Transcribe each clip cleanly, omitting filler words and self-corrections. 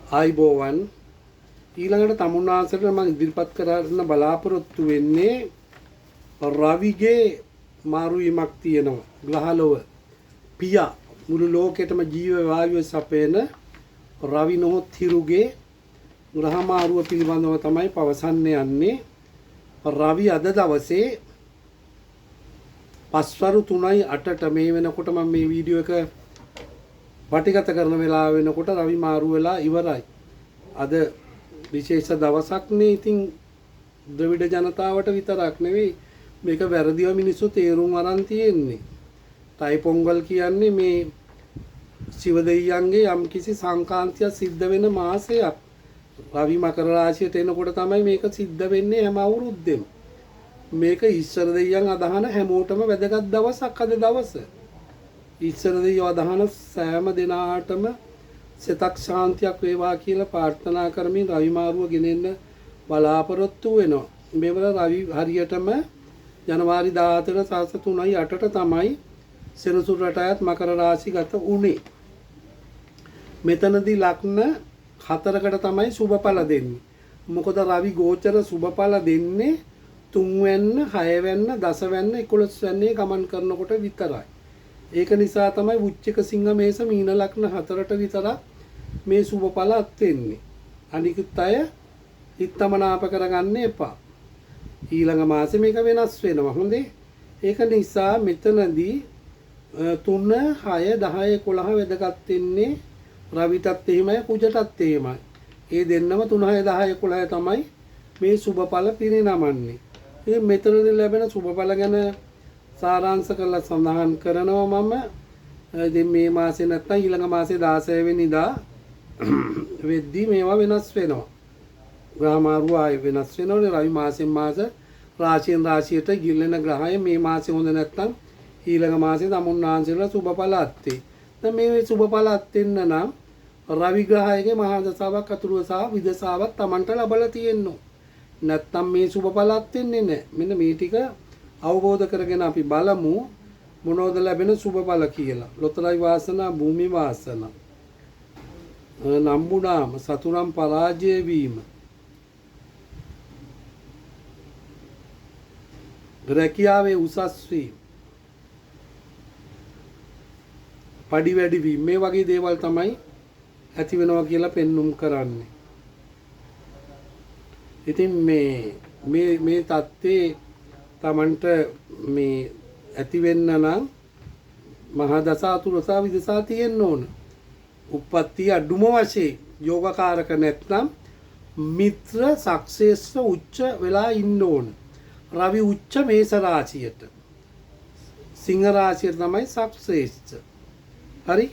ආයිබෝවන්. ඊළඟට තමුන්නාන්සේට මම ඉදිරිපත් කරන්න බලාපොරොත්තු වෙන්නේ රවිගේ මාරු වීමක් තියෙනවා. ග්‍රහලොව පියා මුළු ලෝකෙටම ජීව වායුව සපයන රවි නොහොත් හිරුගේ ග්‍රහ මාරුව පිළිබඳව තමයි පවසන්න යන්නේ. රවි අද දවසේ පස්වරු 3:08ට මේ වෙනකොට මම මේ වීඩියෝ එක පටිගත කරන වෙලාව වෙනකොට රවි මාරු වෙලා ඉවරයි. අද විශේෂ දවසක් නේ. ඉතින් ද්‍රවිඩ ජනතාවට විතරක් නෙවෙයි මේක වැරදිව මිනිස්සු තේරුම් අරන් තියෙන්නේ. තයි පොංගල් කියන්නේ මේ ශිව දෙවියන්ගේ යම්කිසි සංකාන්තියක් සිද්ධ වෙන මාසයක්. රවි මකර රාශියට එනකොට තමයි මේක සිද්ධ වෙන්නේ හැම අවුරුද්දෙම. මේක ඊශ්වර දෙවියන් අදහන හැමෝටම වැදගත් දවසක් අද දවස. ඊශ්වර දෙවියෝ අදහන සෑම දෙනාටම සිතක් ශාන්තියක් වේවා කියලා ප්‍රාර්ථනා කරමින් රවි මාරුව ගෙනෙන්න බලාපොරොත්තු වෙනවා. මෙවර රවි හරියටම ජනවාරි 14 සවස 3:08ට තමයි සෙනසුරු රටයත් මකර රාශිගත වුණේ. මෙතනදී ලග්න හතරකට තමයි සුබඵල දෙන්නේ. මොකද රවි ගෝචර සුබඵල දෙන්නේ 3 වැන්න, 6 වැන්න, 10 වැන්න, 11 වැන්නේ ගමන් කරනකොට විතරයි. ඒක නිසා තමයි වුච්චික සිංහ මේෂ මීන ලග්න හතරට විතරක් මේ සුබඵල අත් වෙන්නේ. අනිකුත් අය හිතමනාප කරගන්න එපා. ඊළඟ මාසේ මේක වෙනස් වෙනවා. හොඳේ. ඒක නිසා මෙතනදී 3, 6, 10, 11 වැදගත් වෙන්නේ රවිටත් එහෙමයි කුජටත් එහෙමයි. ඒ දෙන්නම 3, 6, 10, 11 තමයි මේ සුබඵල පිරිනමන්නේ. ඉතින් මෙතනදී ලැබෙන සුබඵල ගැන සාරාංශ කරලා සඳහන් කරනවා මම. ඉතින් මේ මාසේ නැත්තම් ඊළඟ මාසේ 16 වෙනිදා වෙද්දී මේවා වෙනස් වෙනවා. ග්‍රහ මාරුව ආයෙ වෙනස් වෙනවනේ. රවි මාසෙන් මාස රාශියෙන් රාශියට ගිලෙන ග්‍රහය මේ මාසේ හොඳ නැත්තම් ඊළඟ මාසේ තමුන්නාන්සේලා සුබඵල අත් වේ. දැන් මේ සුබඵල අත් වෙන්න නම් රවි ග්‍රහයේ මහා දසාවක් අතුරු සහ විදසාවක් Tamanට ලැබලා තියෙනවා. නැත්තම් මේ සුබඵල අත් වෙන්නේ නැහැ. මෙන්න මේ ටික අවබෝධ කරගෙන අපි බලමු මොනවද ලැබෙන සුබඵල කියලා. ලොතරයි වාසනා, භූමි වාසනා, නම්බුනාම, සතුරන් පරාජය වීම, රැකියාවේ උසස් වීම, පඩි වැඩි වීම, මේ වගේ දේවල් තමයි ඇති වෙනවා කියලා පෙන්눔 කරන්නේ. ඉතින් මේ මේ මේ தත්ත්වේ Tamanට මේ ඇති වෙන්න නම් මහා දසා අතුරුසා විදසා තියෙන්න ඕන. උප්පත්ති අඩුම වශයෙන් යෝගකාරක නැත්නම් මිත්‍ර සක්සේස්ස උච්ච වෙලා ඉන්න ඕන. රවි උච්ච මේෂ රාශියට. සිංහ රාශියට තමයි සක්සේස්ස. හරි?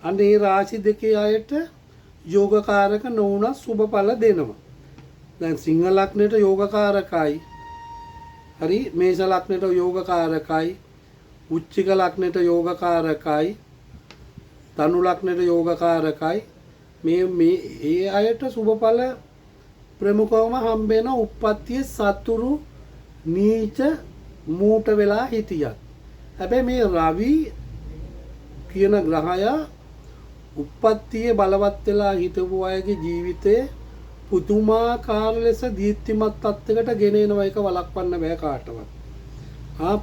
අන්න ඒ රාශි දෙකේ අයට යෝගකාරක නොවුණා සුබඵල දෙනවා. දැන් සිංහ ලග්නයට යෝගකාරකයි. හරි, මේෂ ලග්නයට යෝගකාරකයි, උච්චික ලග්නයට යෝගකාරකයි, ධනු ලග්නයට යෝගකාරකයි. මේ මේ ඒ අයට සුබඵල ප්‍රමුඛවම හම්බෙන උප්පත්තියේ සතුරු නීච මූට වෙලා හිටියත්. හැබැයි මේ රවි කියන ග්‍රහයා උප්පත්තියේ බලවත් වෙලා හිටපු අයගේ ජීවිතේ පුදුමාකාර ලෙස දීප්තිමත් තත්යකට ගෙන එනවා. ඒක වළක්වන්න බෑ කාටවත්.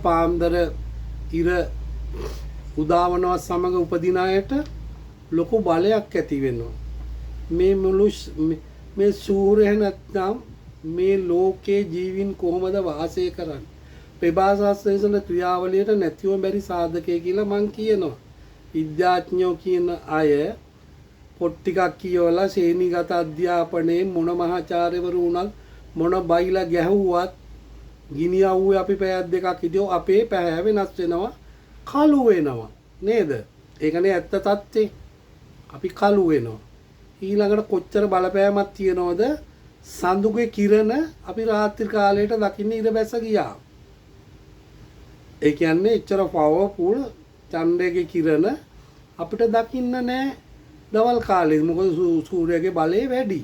පාන්දර ඉර උදාවනවා සමග උපදින අයට ලොකු බලයක් ඇති වෙනවා. මේ මුළු මේ සූර්යය නැත්නම් මේ ලෝකේ ජීවීන් කොහොමද වාසය කරන්නේ? ප්‍රභාසාස්ත්‍රයේසන ක්‍රියාවලියට නැතිව බැරි සාධකය කියලා මං කියනවා. විද්‍යාඥයෝ කියන අය පොත් ටිකක් කියවලා ශ්‍රේණිගත අධ්‍යාපනයේ මොන මහාචාර්යවරු වුණත් මොන බයිලා ගැහුවත් ගිනි අවුවේ අපි පැයක් දෙකක් හිටියෝ අපේ පැහැ වෙනස් වෙනවා, කළු වෙනවා නේද? ඒකනේ ඇත්ත තත්ත්වේ. අපි කළු වෙනවා. ඊළඟට කොච්චර බලපෑමක් තියනවද සඳුගේ කිරණ අපි රාත්‍රී කාලයට දකින්න ඉර බැස ගියා. ඒ කියන්නේ එච්චර පවර්ෆුල් චන්ද්‍රයේ කිරණ අපිට දකින්න නෑ දවල් කාලේ. මොකද සූර්යගේ බලය වැඩි.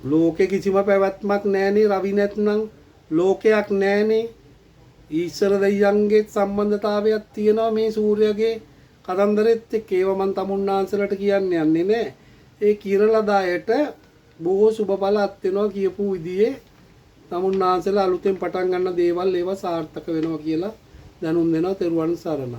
ලෝකේ කිසිම පැවැත්මක් නෑනේ රවි නැත්නම් ලෝකයක් නෑනේ. ඊශ්වර දෙවියන්ගේ සම්බන්ධතාවයක් තියෙනවා මේ සූර්යගේ කතන්දරෙත් එක්ක. ඒව මං තමුන්නාන්සලට කියන්න යන්නේ නෑ. ඒ කියන ලද අයට බොහෝ සුබ ඵල අත් වෙනවා කියපු විදිහේ තමුන්නාන්සලා අලුතෙන් පටන් ගන්න දේවල් ඒවා සාර්ථක වෙනවා කියලා දැනුම් දෙනවා. තෙරුවන් සරණයි.